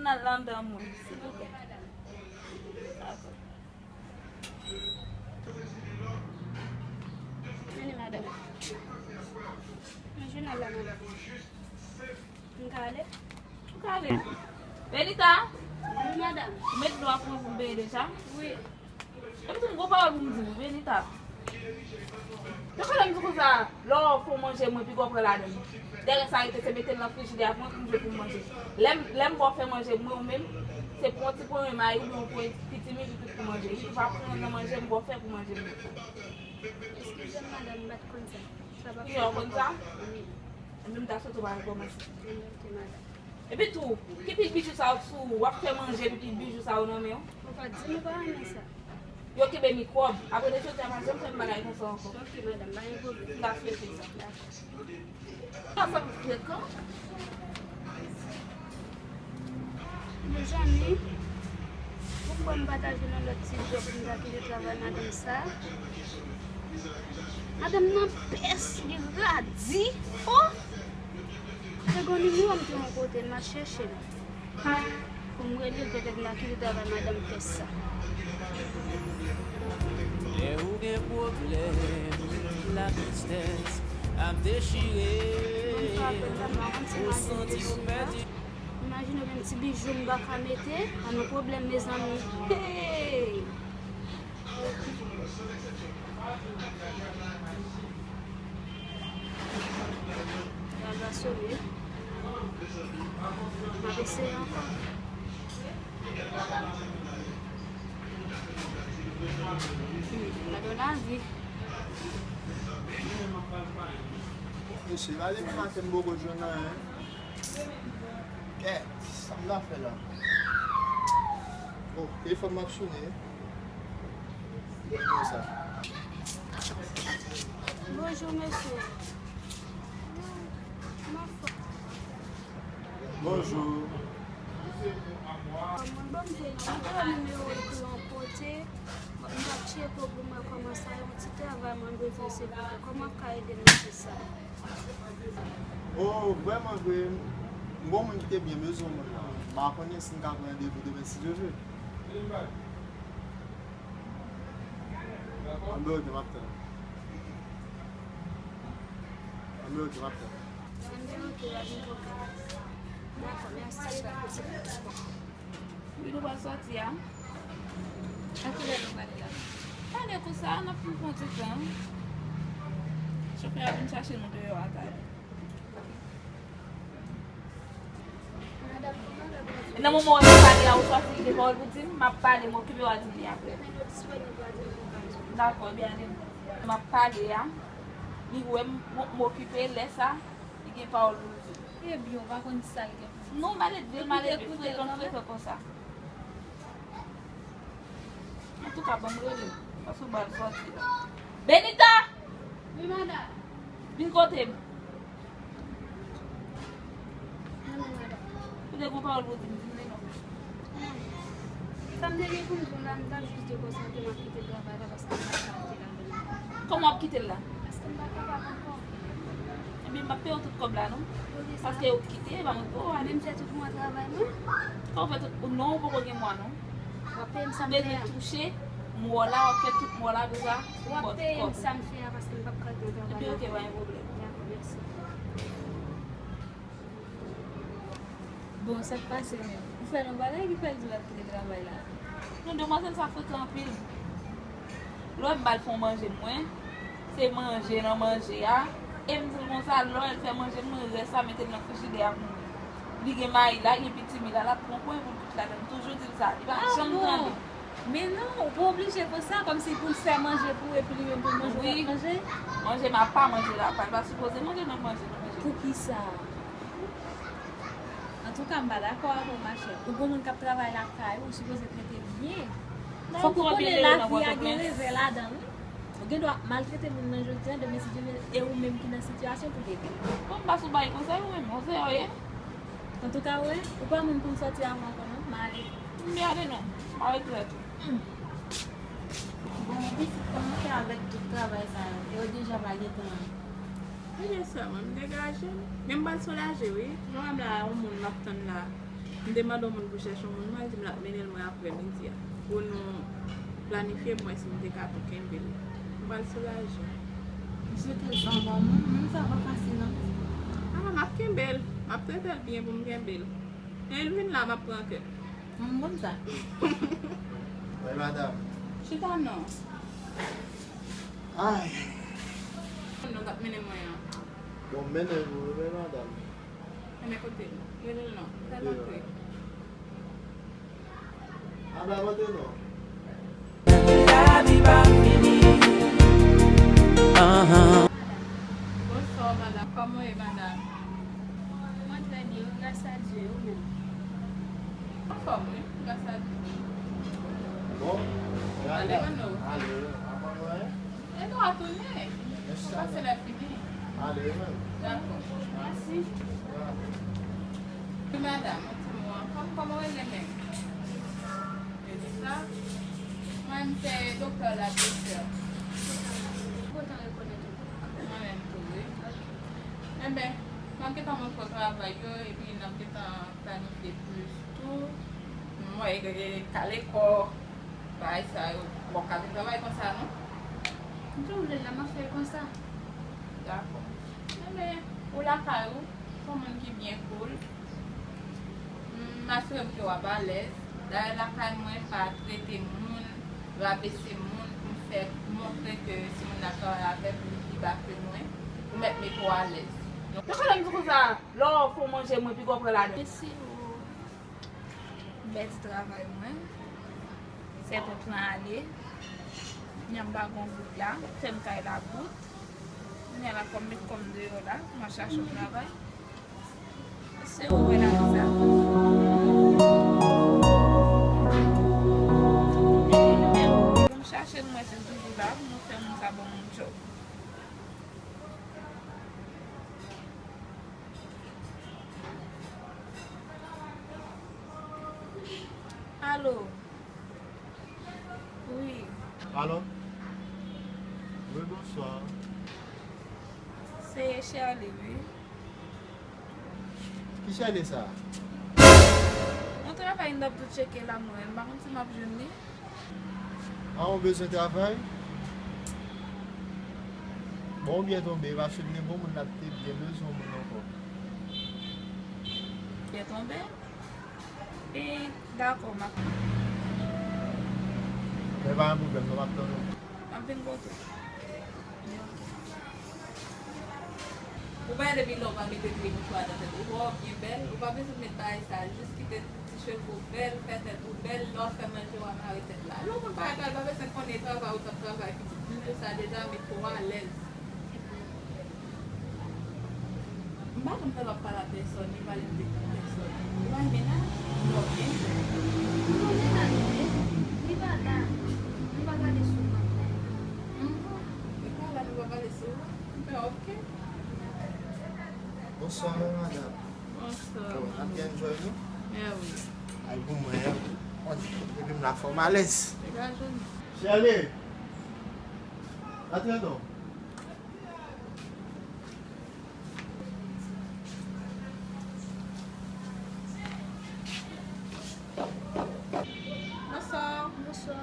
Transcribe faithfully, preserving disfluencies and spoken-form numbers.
Al anndan mwen, silvouplè. Dakò. Vini, madanm. Nan jounal la, madanm. M ka ale? Ou ka ale. Benita! Wi, madanm. Ou met dlo a pou mwen pou m benyen deja? Wi. Epi tou, m gon pawòl pou m di w, Benita. Te konnen m di konsa, lè w fè w manje mwen, piga w pran ladann. Dèyè sa rete, se mete l nan frijidè a pou mwen pou m jwe pou m manje. Lè m, lè m ba w fè manje mwen, ou menm, se pou yon ti pwen mayi oubyen yon pwen pitimi, epi tout pou manje. Epi tou pa pran nan manje m ba w fè pou manje mwen. Eskize m, madanm, m pa t konn sa. Sa pa fè. Ou konn sa? Wi. Menm ta sot ou pa rekòmanse. Ok, madanm. Epi tou, ki pil bijou sa yo sou ou? W ap fè manje epi pil bijou sa yo nan men w? Ou pa di nou pa renmen sa. Yo kenbe mikwòb. Apre de jodi a, pa janm fè m bagay konsa ankò. Ok, madanm, pa gen pwoblèm. M ta swete sa. Dakò. Sa fè m frekan. Mezanmi, poukwa m pa ta jwenn yon lòt ti djòb pou m ta kite travay madanm sa? Madanm nan pès, li radi. Oh! Te gon nimewo m te yon kote, m a chèche l. Pou m rele l, petèt m ta kite travay madanm pès sa. Lè ou gen pwoblèm, latristès ap dechire. Ou santi ou pèdi. Imajine w gen ti bijou m pa ka mete, an nou pwoblèm, mezanmi. Hey! Gaz la sone. M ap eseye ankò. Hmm, gade yon lavi. Mesye, pa depi maten m poko jwenn anyen. Kèt, sa m ta fè la? Oh, telefòn m ap sone. Bon, sa. Bonjou, mesye. Kòman fè? Bonjou. Mwen, bon, m te, mwen te wè nimewo ekri yon kote. Bon, m t ap tcheke pou m wè kòman sa yon ti travay mwen bezwen, silvouplè. Kòman w ka ede m nan sa? Oh, vrèman vre, m gon moun ki te byen bezwen moun nan. M pa konnen si m ka pran randevou demen, si Dye vle. Anben, oke, m ap tann. Anben, oke, m ap tann. Anben, oke, dakò, mèsi. Wi, nou pral sòti a. A kilè nou prale la? Pale konsa, n ap fin pran ti tan. Chofè a vin chache nou deyò a, talè. Nan moman w ap pale a, ou sòti, li gen pawòl pou di m, m ap pale, m okipe, w a di m li apre. Dakò, ebyen, ale. M ap pale a, li wè m, m, m okipe, lè sa, li gen pawòl pou l di. Ebyen, ou pa konn sa l gen pou l di. Non, malelve, malelve, frekan, frekan konsa. Antouka, ban m rele l, paske w pral sòti la. Benita! Wi, madanm. Vin kote m. Ou te gon pawòl pou di m, di m li non. Sa m te gen pou m di w la, m t ap jis dekonsantre, m ap kite travay la paske m pa ka rete la. Kòman w ap kite l la? Paske m pa kapab ankò. Ebyen, m ap peye w tout kòb la, non? Paske ou kite, pa mwen pou w ale. Men m fè tout mwa travay mwen. Sa w fè tout, non, ou poko gen mwa, non. W ap peye m sa m fè a. Bezwen touche mwa w la, w ap fè tout mwa w la, deja, w ap peye m sa m fè a, paske m p ap ka gen travay la. Ebyen, oke, pa gen pwoblèm. Dakò, mèsi. Bon, sa k pase menm? Ou fè l yon bagay ki fè l di l ap kite travay la? Non, demwazèl sa frekan anpil. Lè w ba l fè yon manje mwen, se manje nan manje a. E m di l konsa, lè w fè manje mwen, rès la mete l nan frijidè a pou mwen. Li gen mayi la, gen pitimi la, l ap pran kwen pou l tout ladann. M toujou di l sa, li pa janm tande. Men non, ou pa oblije konsa, kòmsi pou l fè manje pou ou epi li menm pou l manje, ou p ap manje? Wi. Manje m apa, manje la apa, li pa sipoze manje nan manje nan manje. Poukisa? Antouka, m pa dakò avè w, machè. Ou gon moun k ap travay lakay ou, ou sipoze trete l byen. Fòk ou konnen lavi a gen revè ladan l, wi. Ou gen dwa maltrete moun nan jodi a, demen si Dye vle, e ou menm ki nan sitiyasyon pou gete. Bon, m pa sou bagay konsa, ou menm, ou se ou ye. Antouka, ou wè, ou pa menm pou m sòti avè w ankò, non, m ale. M ale non, m a regrèt ou. Bon, pitit, kòman fè avèk tout travay sa yo? E yo deja pa gen tan an. Ebyen, sè mwen, m degaje m. Men m pral soulaje, wi. Jan w wè m la, yon moun m ap tann la. M te mande yon moun pou chèche yon moun, mwen, li di m l ap mennen l mwen aprè midi a. Pou nou planifye pou mwen si m te ka tou kenbe l. M pral soulaje. M swete l sa anba moun, menm sa pa fasil, non. Ah, m ap kenbe l. M ap trete l byen pou m kenbe l. Lè l vin la, m ap pran kè. M konn sa. Wi, madanm. Chita non. Ay. Moun nan k ap mennen mwen an. Bon, m mennen l pou ou, wi, madanm. Enben, kote l? Rele l non. Tèl antre. Madanm, antre non. Lavi pa fini. Anhan. Bonswa, madanm. Kòman w ye, madanm? Mwen trè byen, wi, gras a Dye, ou menm? Anfòm, wi, gras a Dye. Bon, ale, ale, ale, ale. E nou a tounen. Ou pase lè fini. Ale, wi, menm. Dakò. Mèsi. Wi, madanm, yon ti mo ankò. Kòman w rele menm? Melissa. Mwen, m se doktè Lablesseur. Kontan rekonèt ou. Mwen menm tou, wi. Enben, m ap gentan montre w travay yo, epi n ap gentan planifye plis tou. M wè, e, e, kale kò, bagay sa yo. Bon, kale travay konsa, non? M tou vle l la, m ap fè l konsa. Dakò. Enben, ou lakay ou, se yon moun ki byen cool. M asire m ke w ap alèz. Dayè lakay mwen, m pa trete moun, rabese moun, pou m fè montre ke si moun nan travay avè m, li pi ba ke mwen, ou mèt mete w alèz. Nan kòlè m di konsa, lè w fè w manje, mwen pi gwo pran ladan. Mèsi ou. M pèdi travay mwen. Sèvant lan ale. Nyanm pa gon goud la. Fè m kay la goud. Kounye a la fò m met kò m deyò la. M al chache yon travay. Se ou wè la konsa. Pou m chache l, mwen se toujou la. Pou m fè moun sa ban m yon djòb. Alo. Wi. Alo. Wi, bonswa. Se Sherly, wi. Ki Sherly sa? Yon travay m t ap tou tcheke la, mwen. M pa konn si m ap jwenn li. A, ou bezwen travay? Bon, ou byen tonbe, paske m gen bon moun la ki te byen bezwen yon moun ankò. Byen tonbe? E, dakò, m ap. Men pa gen pwoblèm, non, m ap tann ou. M ap vin kote w. Ou pa wè depi lè w pa mete vye mouchwa nan tèt ou, ou wè w byen bèl, ou pa bezwen met bagay sa, jis kite ti cheve w bèl, fè tèt ou bèl, lè w ap fè manje w a mare tèt la. Lè w konn bagay la, ou pa bezwen konnen travay ou t ap travay pitit. M di w sa deja, mete w alèz. M pa janm fè l ap pale a pèsòn, li pale de pèsòn. Ou pa renmen la? Non, byen. Non, li pa renmen. Li pa la. Li pa pale sou mwen. Mhm. Li pa la, li pa pale sou ou. Mwen, ok. Bonswa, madanm. Bonswa, madanm. Bon, n ap byen enjoy nou? Mèwi. Ay, pou mwen, epi m la fò m alèz. Degaje nou. Sherly! Antre non. Bonswa. Bonswa.